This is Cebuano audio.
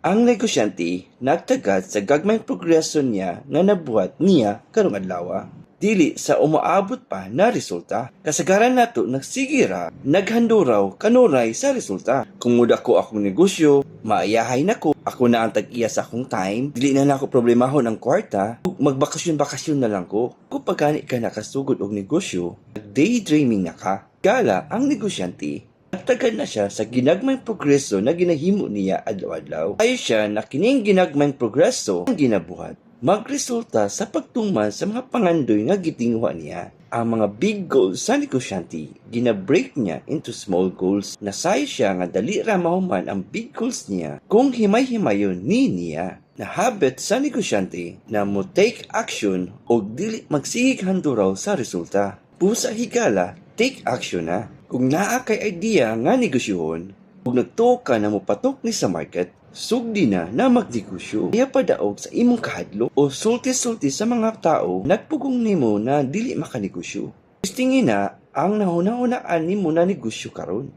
Ang negosyante nagtagad sa gagmayng progreso niya nga nabuhat niya karong adlaw, dili sa umaabot pa na resulta. Kasagaran nato nagsige ra naghanduraw kanuray sa resulta. Kung mudako akong negosyo, maayahay na ko, ako na ang tag-iya sa akong time, dili na nako problemahon ang kwarta, ug magbakasyon-bakasyon na lang ko. Kung pagani ka nakasugod og negosyo, daydreaming na ka. Gala ang negosyante, nagtagad na siya sa ginagmayng progreso na ginahimo niya adlaw-adlaw. Ayo siya na kining ginagmayng progreso ang ginabuhat magresulta sa pagtuman sa mga pangandoy nga gitinguha niya. Ang mga big goals sa negosyante, gina-break niya into small goals. Nasayo siya nga dali ra mahuman ang big goals niya kung himay-himayon ni niya. Na habit sa negosyante na mo take action o dili magsigig handuraw sa resulta. Busa higala, take action na. Kung naa kay idea nga negosyohon, ug nagtuo ka na mopatok ni sa market, sugdi na na magnegosyo. Kaya padaog sa imong kahadlok o sulti-sulti sa mga tao nagpugong nimo na dili makanegosyo. Testingi na ang nahuna-hunaan nimo na negosyo karon.